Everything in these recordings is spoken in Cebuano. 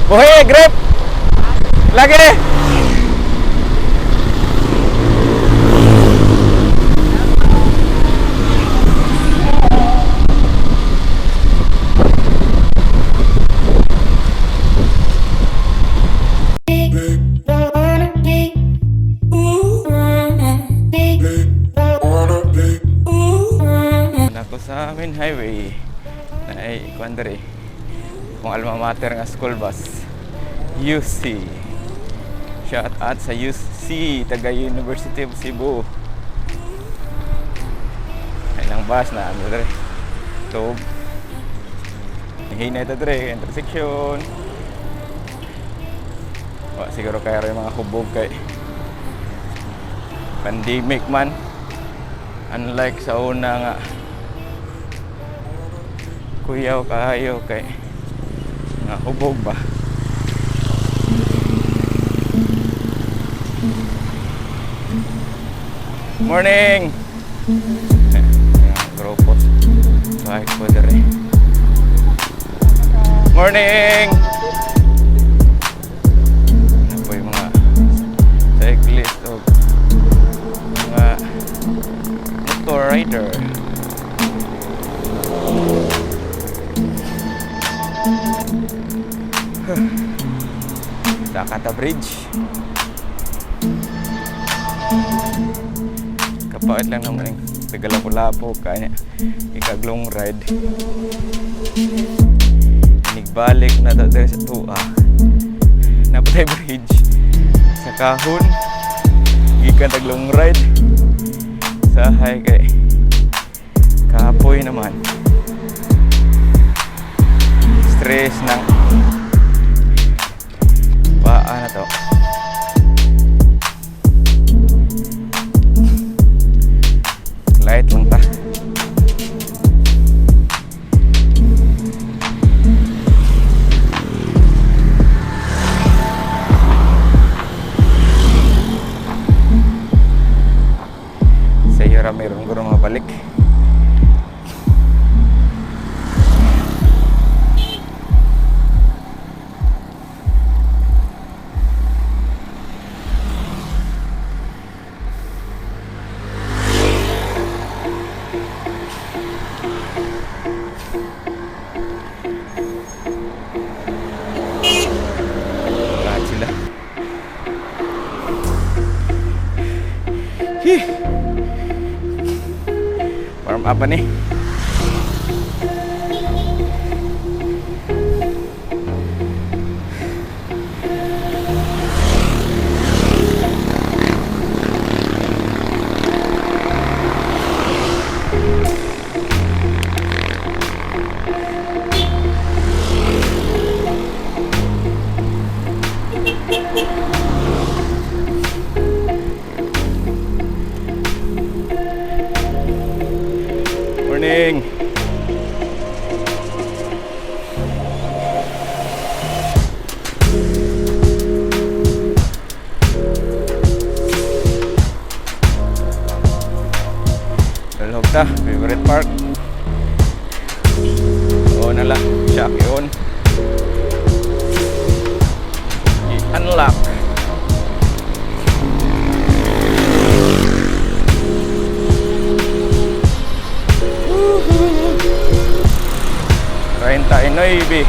Buhi, grip! Lagi! Wanna be, ooh, be, Wanna be. Ooh. Nako sa main highway na ay kuan diri. Kung alma mater nga school bus. UC. Shout out sa UC, taga University of Cebu. Ay lang bus na ano diri. Tub. Hinay ta diri intersection. Wa siguro kaya yung mga hubog kay pandemic man. Unlike sa una nga kuyaw kayo kay nga hubog ba. Morning! Ayan, grupo. Bike po dere. Morning! Ano po yung mga cyclist o mga motor rider. Dakata Bridge. Kapait lang naman yung Tagalapo-lapo kanya ikaglong ride. Nigbalik na to diri sa tuwa. Napatay bridge sa kahon. Gikan taglong ride. Sahay kay kapoy naman. Stress ng paa na to. Light lang ta. Sa iyo ra meron guro mabalik. Lahat sila. Hih. Warm up pa ni. Morning. Dalhog ta, favorite park. Oo na lang, siya yun. I-unlock. 39.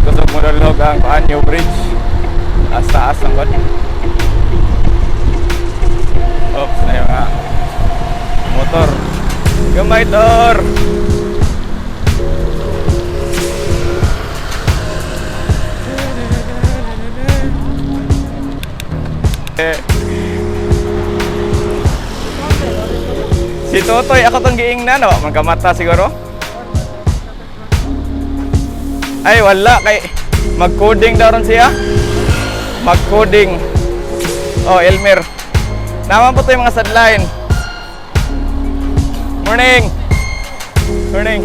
Kusog mo dalhog ang Banyo Bridge. Taas-taas ang kwan. Oops, na yung mga motor. Gamay tor! Eh. Si Totoy, ako tong giingnan, no? Magkamata siguro. Ay, wala. Kay mag-coding daw ron siya. Mag-coding. Oh, Elmer. Naman po to yung mga sideline. Morning! Morning!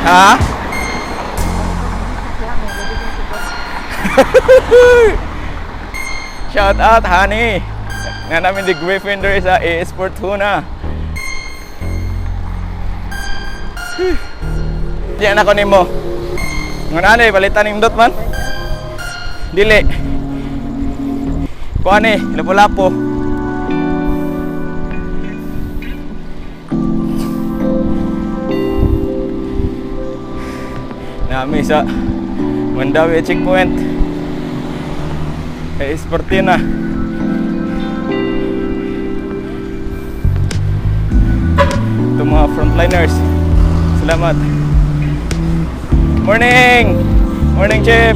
Ha? Shout out, honey! Nga namin di Gryffindor sa AS Fortuna. Diyan ako nimo. Ngun ani palitan ning dot man. Dili. Kuan eh, lapo-lapo. Nami sa Mandawi checkpoint. AS Fortuna. Ito mga frontliners. Salamat. Morning! Morning, Chief!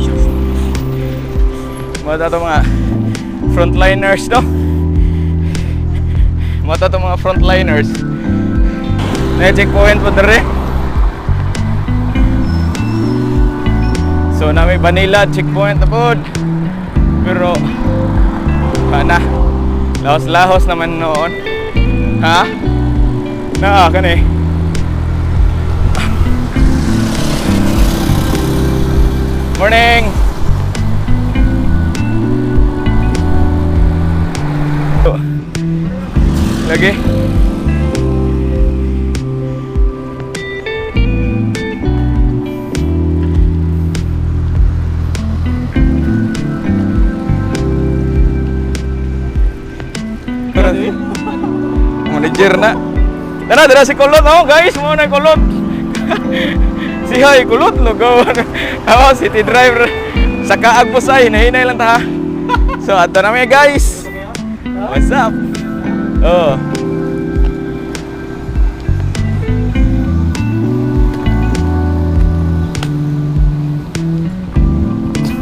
Mga to mga frontliners, no? Mga to mga frontliners. Na-checkpoint po dere. So, nami Banila, checkpoint na po. Pero, kana. Lahos-lahos naman noon. Ha? Naa, kani. Morning! Oh. Lagi. Tara. Manager na. Tara, tara si Kulot. Oh, guys, mo na Kulot. Si Hay, Kulot logo. Oh, city driver. Sa kaagpusay, nahinay lang ta. Ha. So, ato na mi guys. What's up? Oh.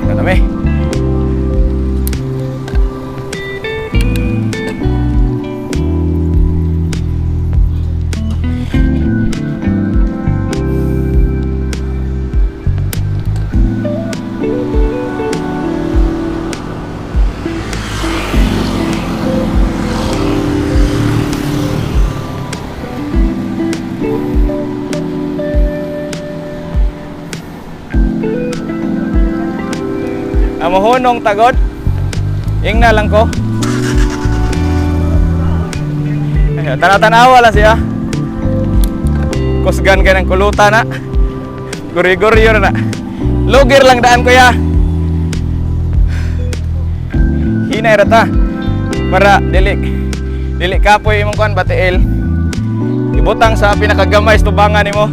Ato na mi. Amohonong tagod. Ingna lang ko. Ay, tanaw-tanawa lang siya. Kusgan ka ng kuluta na. Guri-guryo na. Lugir lang daan kuya. Hinay ra ta. Para dili dili kapoy imong kuan batiil. Ibutang sa pinakagamay sa tubangan nimo.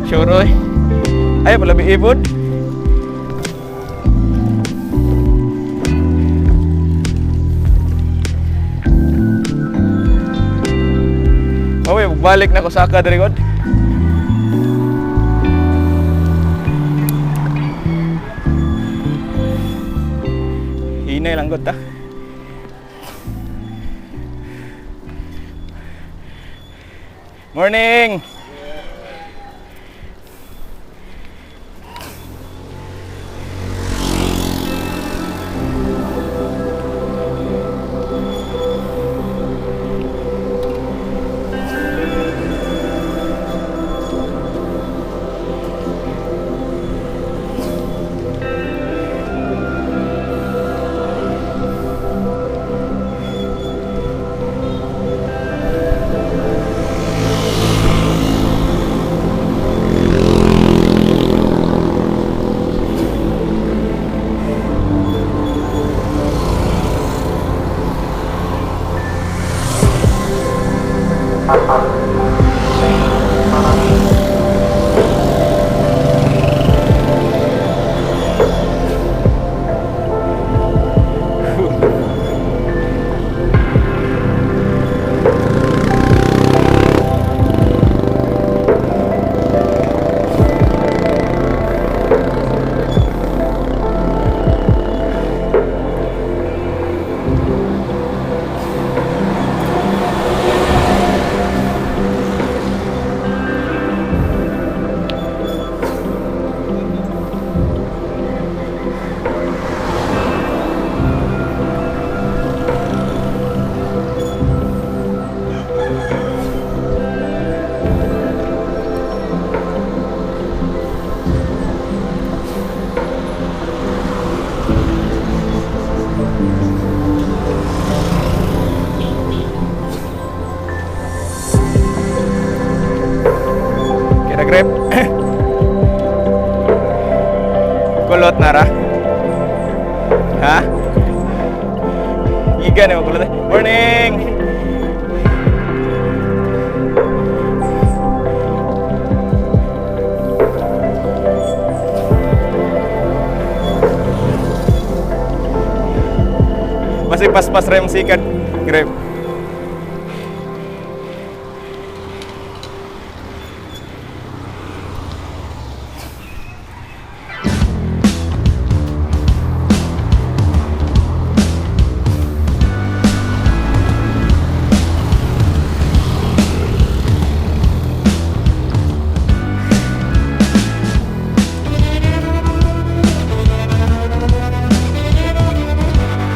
Sure oy. Ay pala ibod. Oy, balik na ko sa aka diri god. Hinay lang god ta. Morning. Grip. Kulot na ra. Ha? Giga na kulot. Morning. Masih pas-pas rem sikat grip.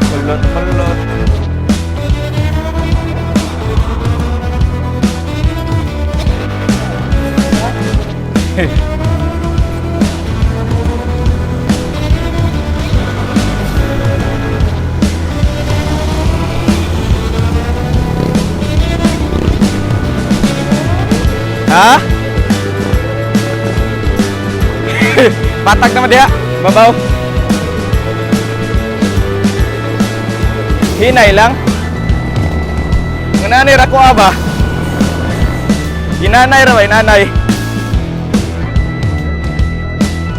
Kulot, kulot. Ha? Patag naman diha. Babaw. Hinay lang. Ngananay ra ko aba. Inanay ra ba inanay?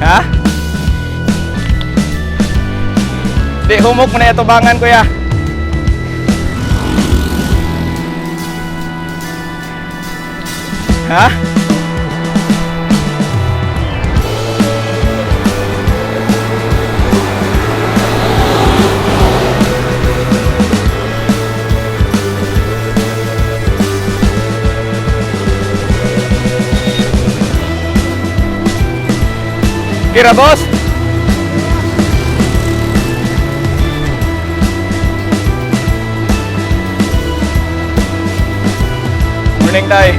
Ha? Di humok mo na itubangan, kuya. Ha? Kira, boss? Morning, tay.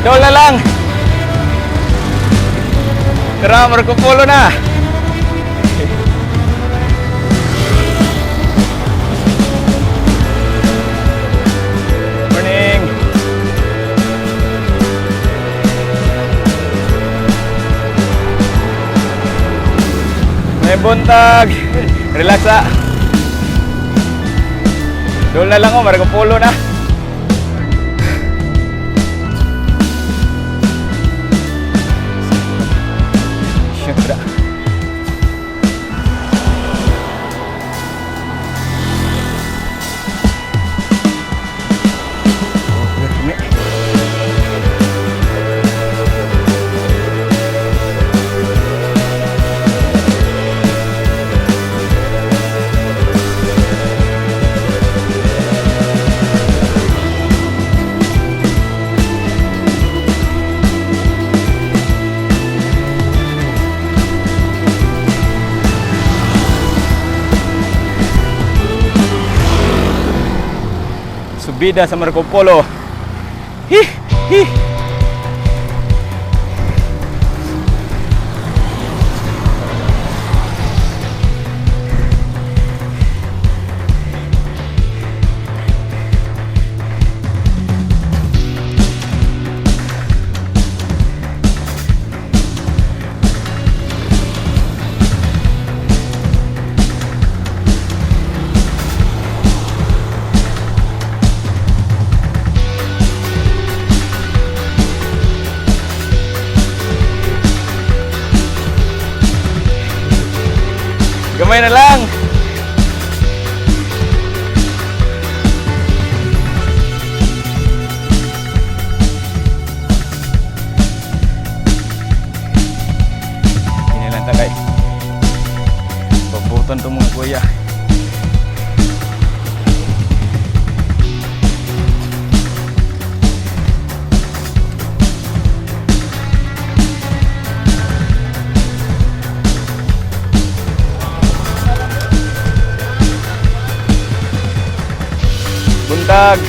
Dola lang. Tara, Marco Polo na. Morning. May buntag. Relax ah. Doon na lang oh, Marco Polo na. Siyempre. Oh, permi. Subida sa Marco Polo. Hi! Hi! Gamay na lang. Hindi lang tagay. Pabutan to mga kuya. Buntag.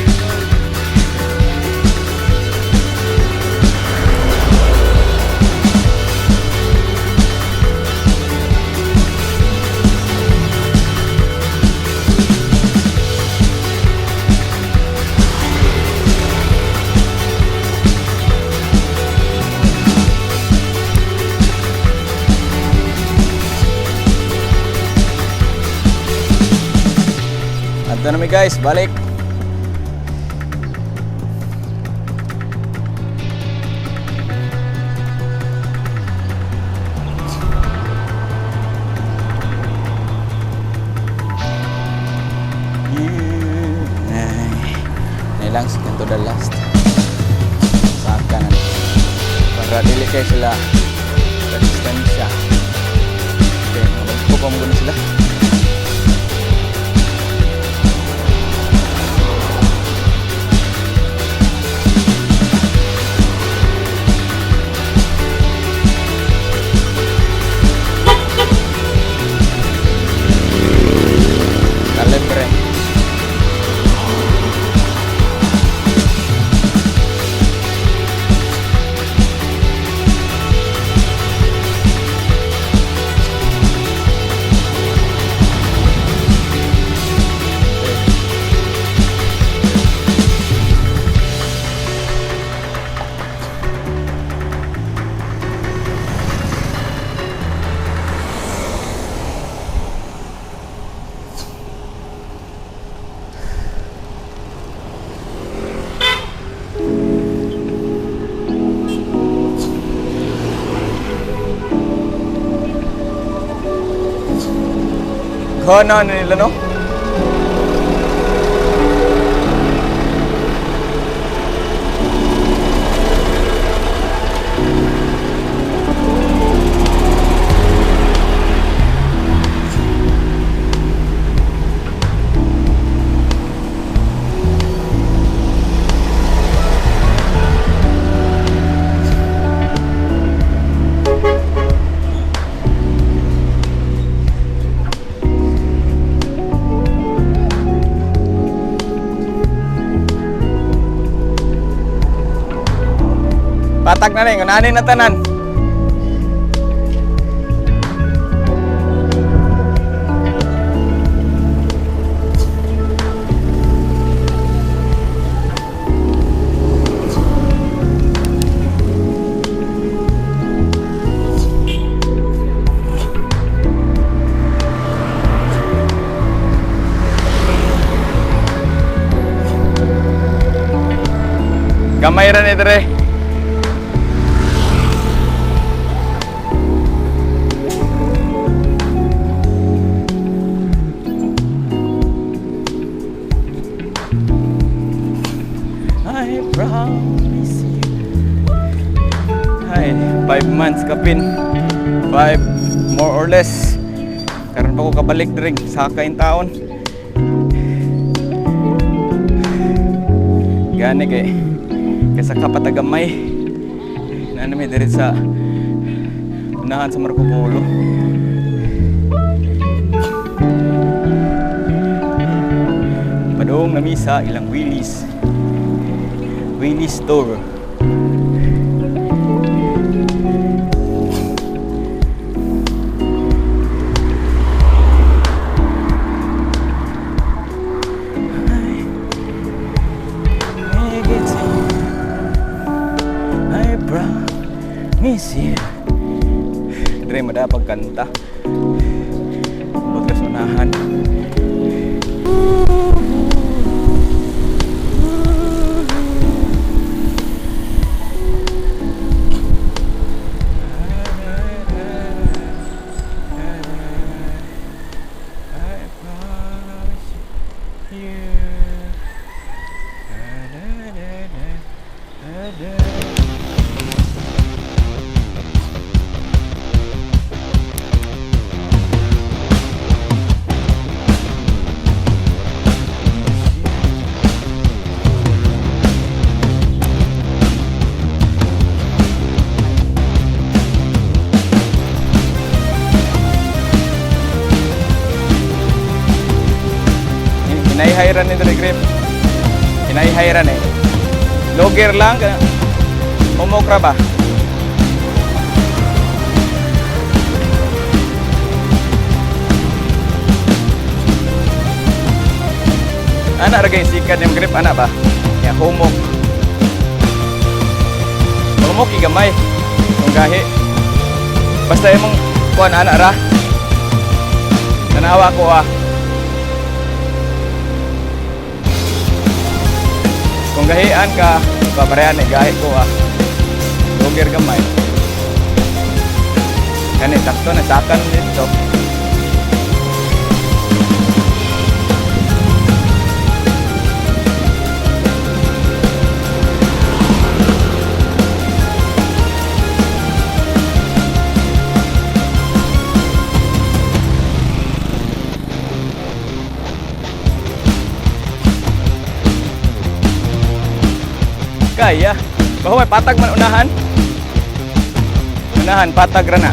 mi, guys, balik. Ay, nilang second to the last. Sa kanan. Para dili kay sila sa distansya. Okay, magpupong sila. Kalibre. Kono nila, no? Patag na rin, unanin na tanan. Gamay ra ni dire. I promise you. Ay, 5 months kapin. 5 more or less. Karon pa ko kabalik diri sa kain taon. Gani kay kaysa kapatagamay. Nana mi diri sa unahan sa Marco Polo. Padong na misa ilang Willie's. Willie's Store. Make it to you. I promise you. Dre, mada pagkanta. Pagkas unahan. I promise you. Hinayhayran ni Dre Grip. Hinayhayran eh. Logger lang. Humokra ba? Ana ra kay sikat yung grip ana ba? Ya humok. Humok gamay. Kung gahi. Basta imong kuan ana ra. Tanawa ko ah. Kung gahian ka, paparehan eh, gahi ko ah. Lugir gamay. Kani, sakto na, sakan dito. Kaya. Baho may patag man unahan. Unahan, patag ra na.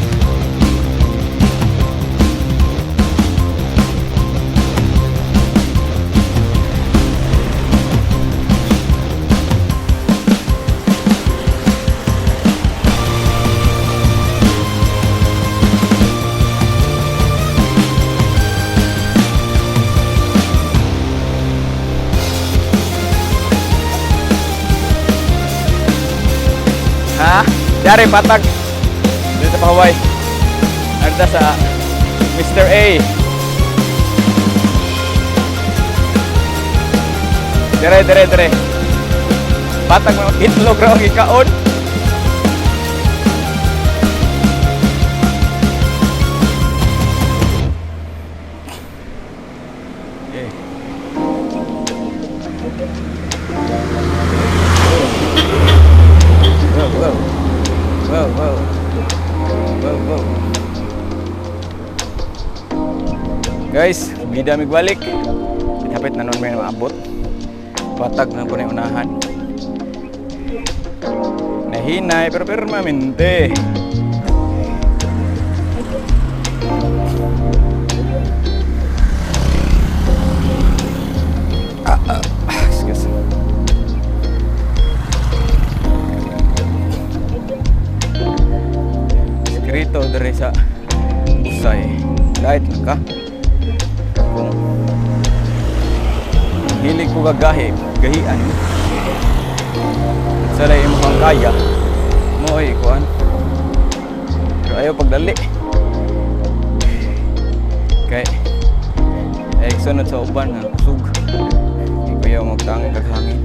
Ha? Dari patag. Dito pa Hawaii. Arda sa Mr. A. Dire, dire, dire. Patag mo itlog ra ang ikaon. Okay. Whoa, whoa. Whoa, whoa. Whoa, whoa. Guys, bida migbalik. Hapit na nun may maabot. Patag na po na yung unahan. Nahinay, pero permanente. Ah, ah, excuse me. Eskrito diri sa Busay. Light lang ka. Kung hilig ko gagahi, gahian. Sa lay imo kang kaya, mo ay kuan. Pero ayaw pagdali. Kay ay sunod sa uban nga kusog. Di ko yaw magtangin kag hangin.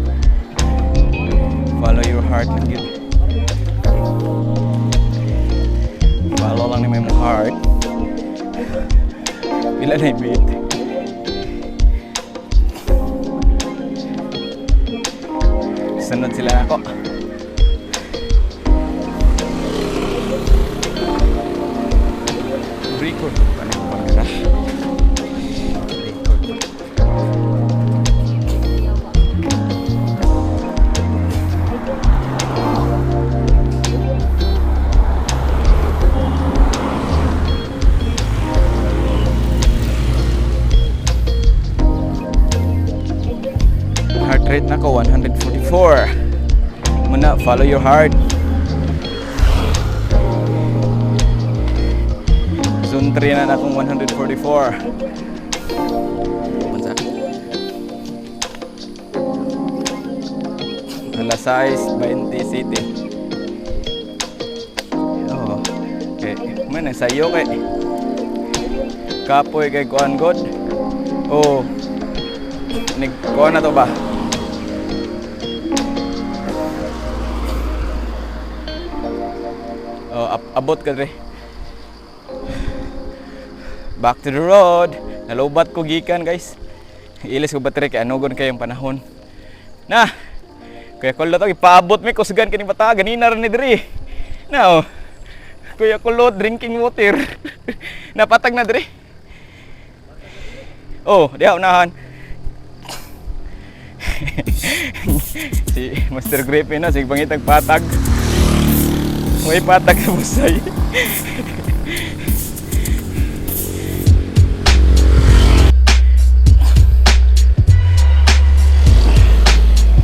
Follow your heart lang gyud. Follow lang ni mo heart. Pila na yung beat. Sunod sila ako. Record. Paano ko pagkara? Record. Heart rate na ko 144. Muna, follow your heart. Zone 3 na na akong 144. Unsa? Alas 6:20 City. Oh. Okay. Man, sayo kay. Kapoy kay kuan god. Oh. Nig kuan na to ba? Oh, abot ka dre. Back to the road. Nalobat ko gikan, guys. Ilis ko battery kay anugon kayong panahon. Na. Kuya Kulot, oh, ipaabot mi kusgan kini bata ganina ra ni diri. Na oh. Kuya Kulot drinking water. Napatag na diri. Oh, diha unahan. Si Master Griffin no, sige pangitag patag. May patag sa busay.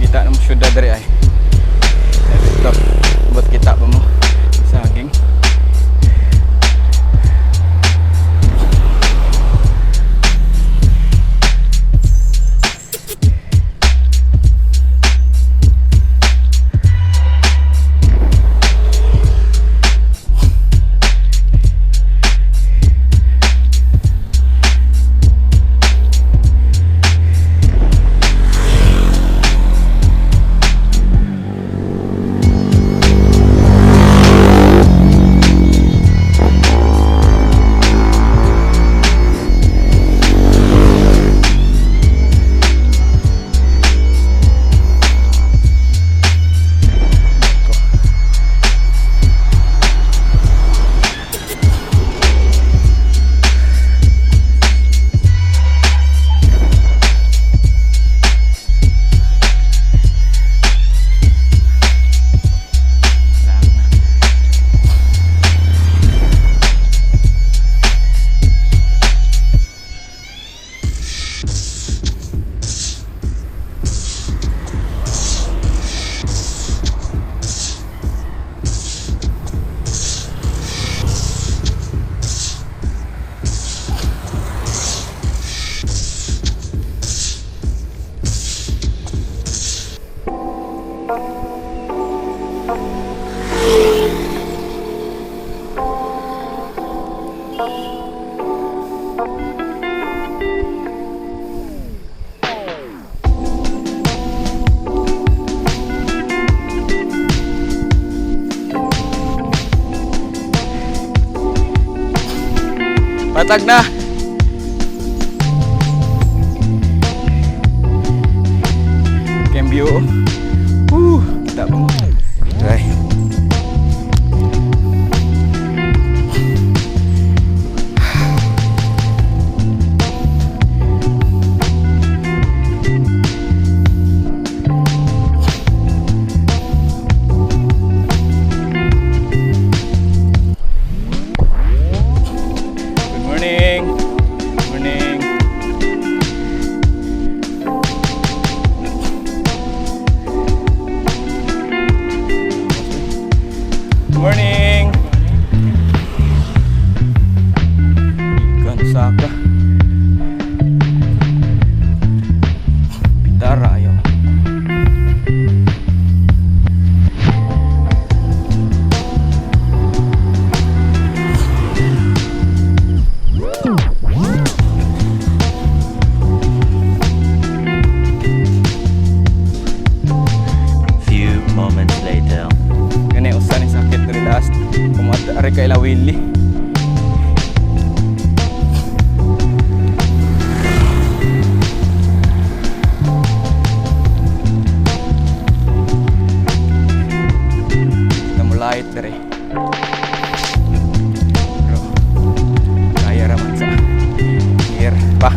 Kita na mo syudad diri ay. Ito, ba't kita pa mo? Saging. Patag na. Cambio. Kita pa mo. Try. Good morning. Morning. Morning. Ikan saka. Pitara ayaw. Few moments later. Gani usa ni sakit diri last. Kumata ari kay Lawili. Kita mo light diri. Pero kaya ra man sa gear pa.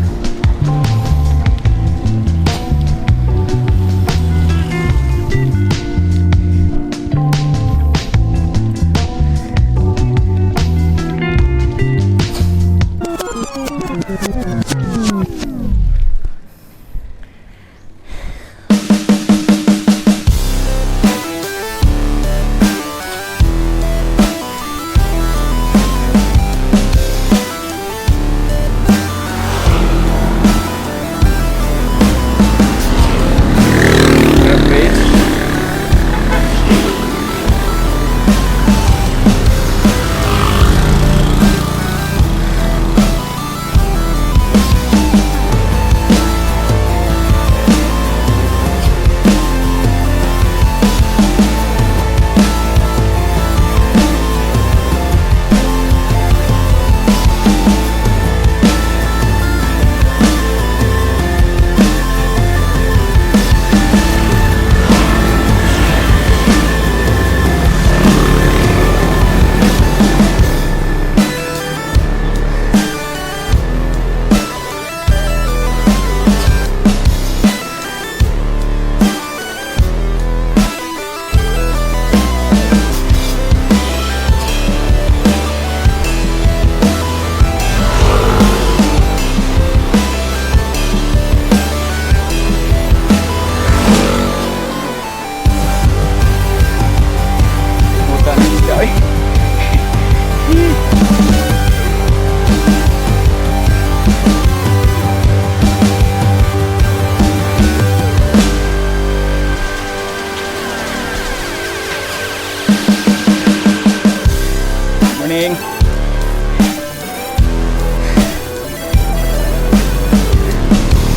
Grabe. Puta na siya, oy. Morning.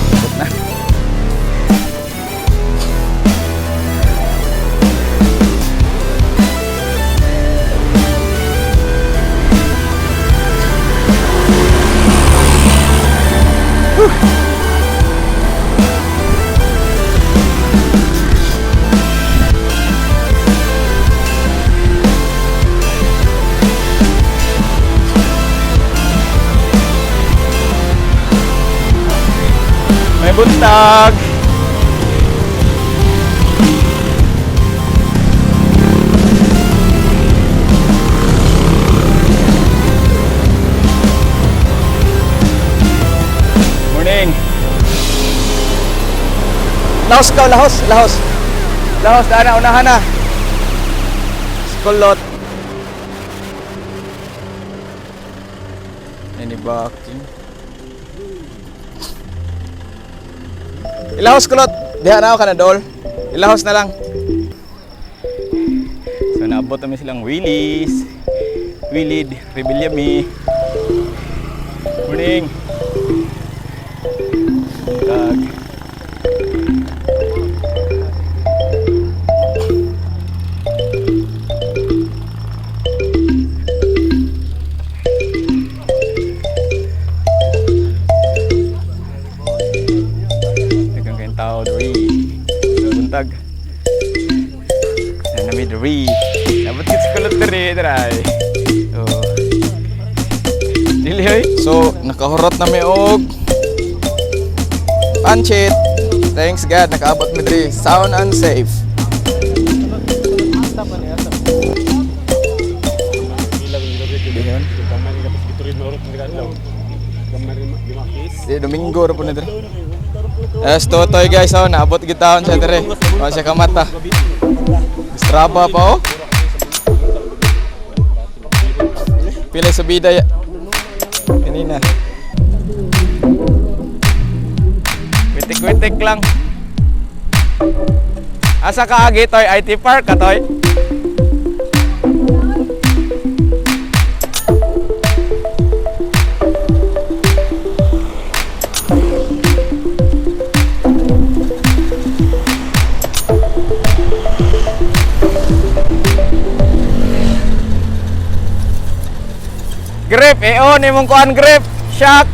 Abot na. May buntag! Morning! Lahos ka, lahos, lahos. Lahos, daan na, unahan na. School lot. Ini baking. Ilahos kulot. Diha na ako ka na dol. Ilahos na lang. So naabot namin silang Willis. Willid, Rebillame. Morning. Tag. Daghang kayong tao diri. Buntag. Na nami diri. Dapat kit kulot diri diri. Oh. Dili hoy. So nakahurot na mi og pancit. Thanks God nakaabot mi diri. Sound and safe. Dili Di Domingo ra po ni diri. Es totoy guys, oh, naabot gitawon siya diri. Oh, siya kamata. Straba pa oh. Pila sa bida ya. Kanina. Witik-witik lang. Asa ka agi toy? IT Park ka toy? Grip, eon imong kuan grip. Shock.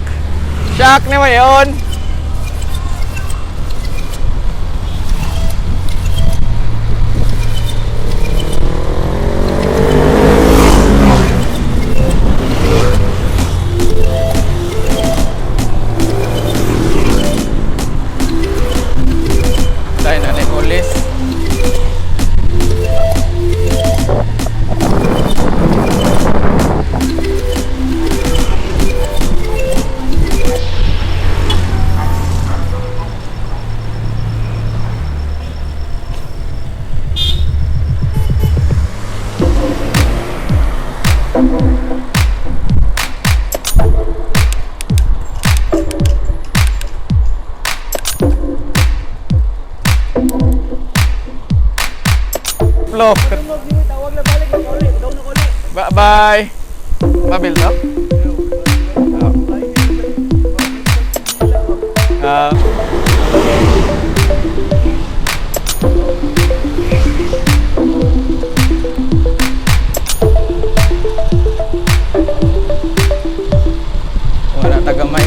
Shock ni mo eon. Tayo na ni police. Flow. Bye-bye. Mabil to? Ah. Wala tagamay.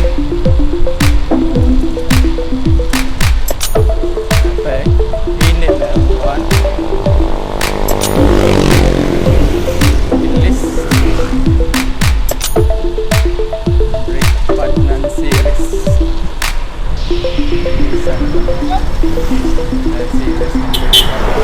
Okay. Init na ang buwan. Bilis. Brake pad ng series. Isa. Ng series ng brake pad.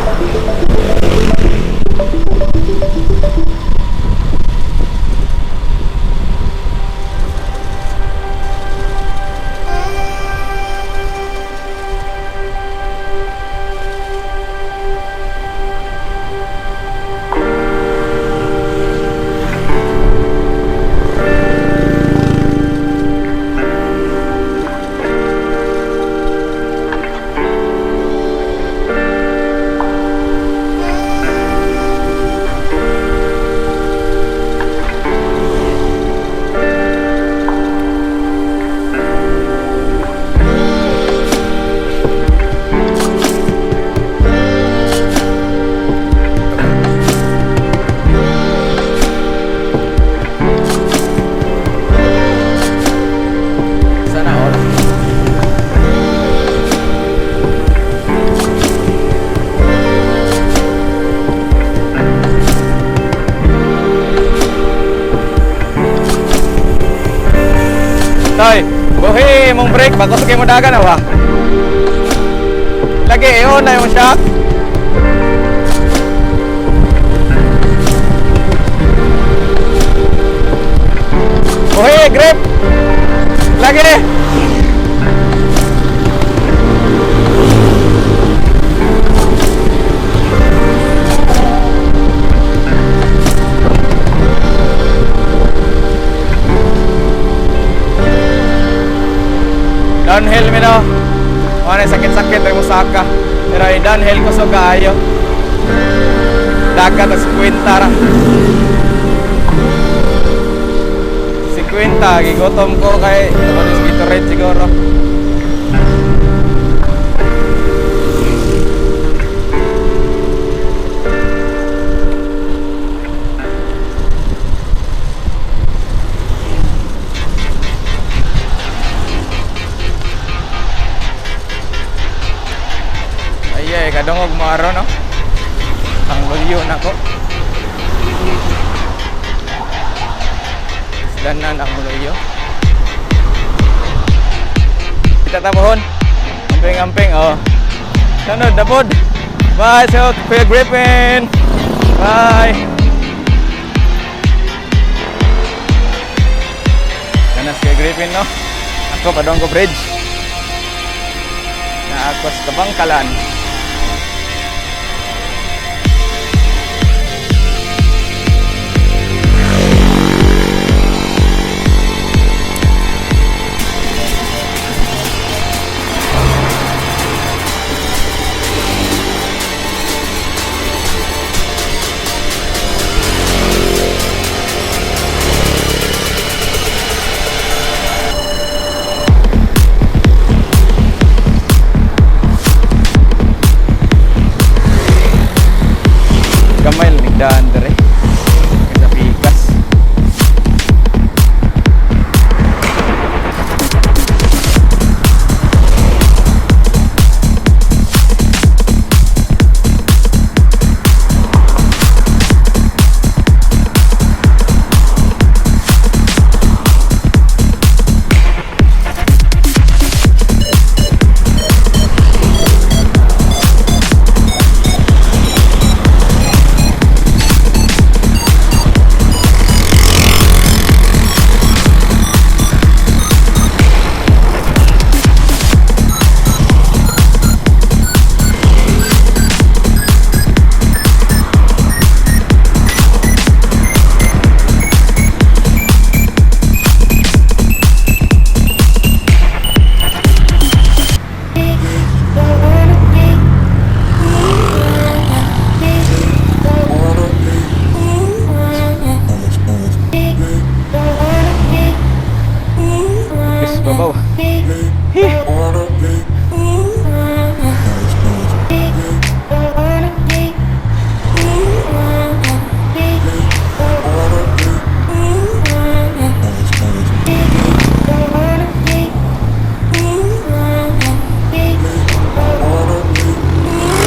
Sana all. Toy, buhi mong break bako sa kay mo dagan awa. Lagi iyon na yung shock. Buhi, grip. Lagi. Downhill mi no. Wala sakit-sakit ay musaka. Pero ay downhill ko so kaayo. Dagat ang 50 ra. 50, gigutom ko kay tungod sa Gatorade siguro. Ay, ay, kadungog mo aron, no? Ang luyo na ko. Isdanan ang luyo. Kita tapohon. Amping-amping, oh. Sunod, dabod. Bye, so, Kuya Griffin. Bye. Kanas Kuya Griffin, no? Ako, Padongo Bridge. Na ako sa Kabangkalan. Gamay lang nigdaan dere. Sa pikas. Wanna be, wanna be, Wanna be, wanna be, wanna be, Yes, babaw. be, wanna be, wanna be, wanna be, wanna be, wanna be, wanna be, wanna be, wanna be, wanna be. Wanna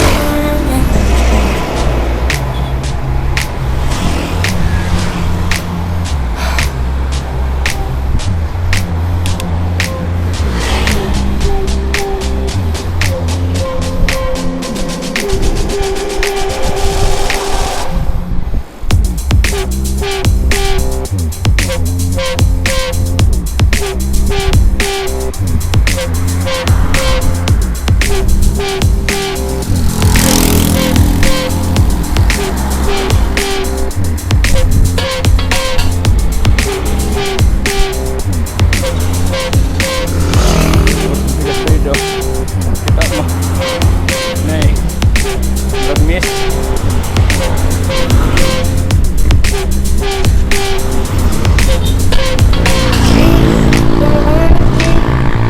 Bigas tayo daw. Kita mo. Nay. Love miss.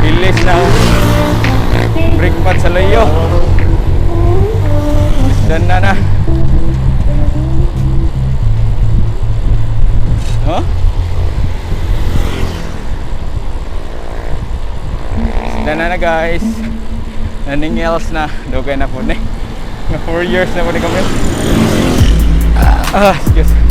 Bilis na. Brake pad sa layo. Dan na na. Huh? Dan na na guys. Naningils na. Dugay na po ni. Nga 4 years na po ni kami. Ah, excuse.